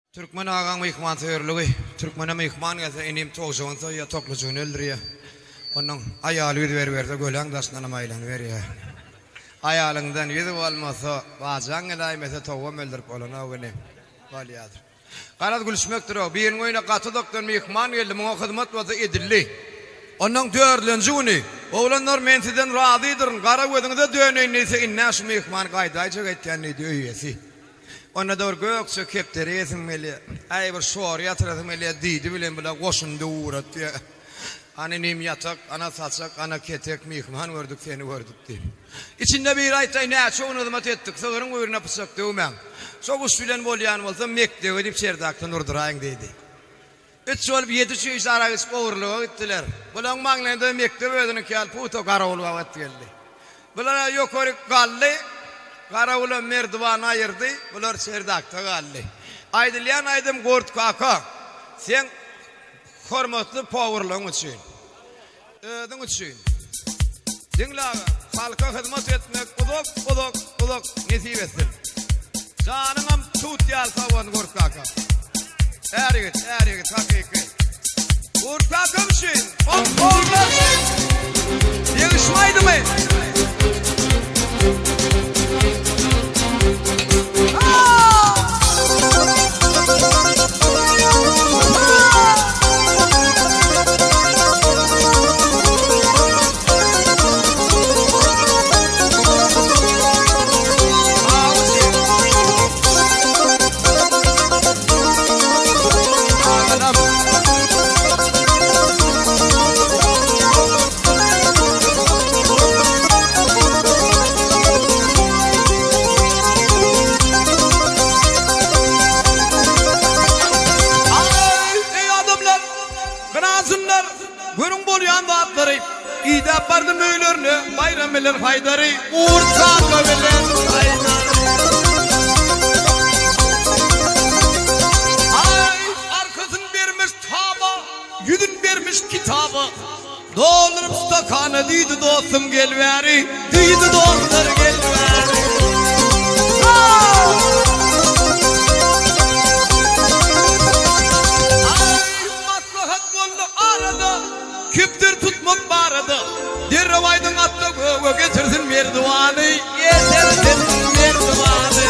Türkmen agaň myhmansöýerligi, Türkmene myhman gelse inim towşugyny soýýa, toklujygyny öldürýä. Onnoň aýaly ýüz beriberse göläň daşyndanam aýlanyberýä. Aýalyňdan ýüz bolmasa, bajaň geläýmese towugam öldürip bolanok inim. Bolýadyr. Garaz gülüşmekdir-ow. Biriniň öýüne gaty uzakdan myhman geldi, muňa hyzmat bolsa edildi. Onnoň dördülenji güni, Oglanlar men sizden razydyryn, gara gözüňize döneýin diýse, ind-ä şu myhman gaýdaýjak etýän diýdi öý eýesi. Onda-da bir gökje kepderi iýesim gelýär. Äý, bir şor ýatyrasym gelýär diýdi bilen bular goşuny döwüp-ugratdy. Hany inim ýatak, ana saçak, ana ketek, myhman gördük, seni gördük diýip. Içinde biri aýtdy, Aý, näçe gün hyzmat etdik, sygryň guýrugyna pyçak döwmäň. Şo guş bilen bolýan bolsa, mekdebe diýip çerdakdan urduraýyň diýdi. Üç bolup ýedi çüýşe arak içip ogurlyga gitdiler. Bulaň maňlaýynda mekdep özüniňki ýaly pugta garawul gabat geldi. Bular-a ýokaryk galdy, garawulam merdiwany aýyrdy, bular çerdakda galdy. Aýdylýan aýdym Gurt kaka, seň hormatly powurlygyň üçin. Özüň üçin. Diňle aga, halka hyzmat etmek uzak, uzak, uzak nesip etsin. Janyňam tut ýaly sag bolsun Gurt kaka. Är ýigit, är ýigit hakyky. Gurt kakam üçin, hop ogullar üçin. Degişme aýdymy. Eý adamlar, gynansynlar, görüň bolýan zatlary. Idäp bardym öýlerine, Baýram bilen Haýdary, Gurt kaka bilen Haýdary. Aý, arkasyn bermiş taba, ýüzün bermiş kitaba. Dolduryp stakana diýdi dostum gel bäri diýdi dostlar gel bäri. Aý maslahat boldy arada kepder tutmak barada derrew aýdyň atda göge getirsin merdiwany getirsin merdiwany.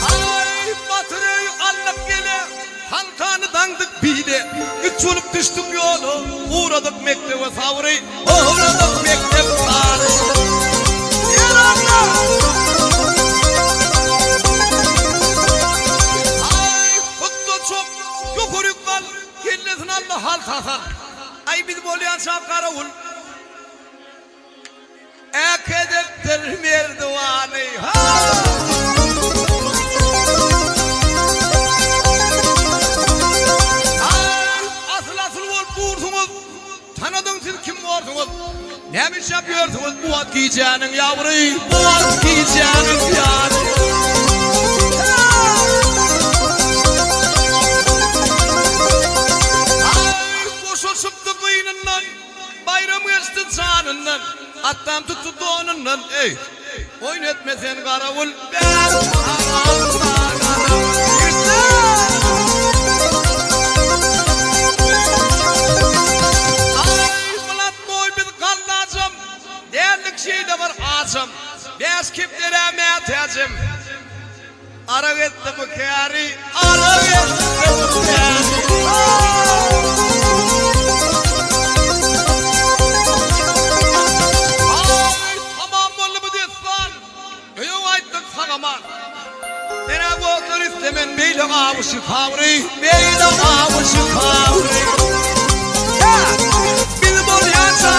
Aý Batyr öý alnyp gele, Halkany daňdyk bile. Üç bolup düşdük ýola, Ugradyk mekdebe sabry, Ugradyk mekdep sary. Ýer alla! Aý, hutba çok, ýokaryk gal, Kellesini al-da halta sal. Aý, biz bolýançak garawul. Äkidipdir merdiwany, ha! Aý, asyl-asyl bolup dursuňyz, Tanadyň siz kim borsuňyz? Näme işläp ýörsüňiz bu wagt gijäniň ýagry, Bu wagt gijäniň ýary? Aý, boşaşypdy gynyndan. Baýram geçdi janyndan, Atdam tutdy donundan, eý, Oýun etme sen garawul, Bäh, Aý, blatnoý biz gallajam, Däldik şeýle bir ajam, Bäş kepderä mätäjem. Arak etdi bu käri, arak etdi bu käri. Aý, tamam boldy bu dessan, öýe gaýtdyk sag-aman. Men-ä gozlar istemen beýle awuşy kabry, beýle awuşy kabry. Hä, biz bolýança.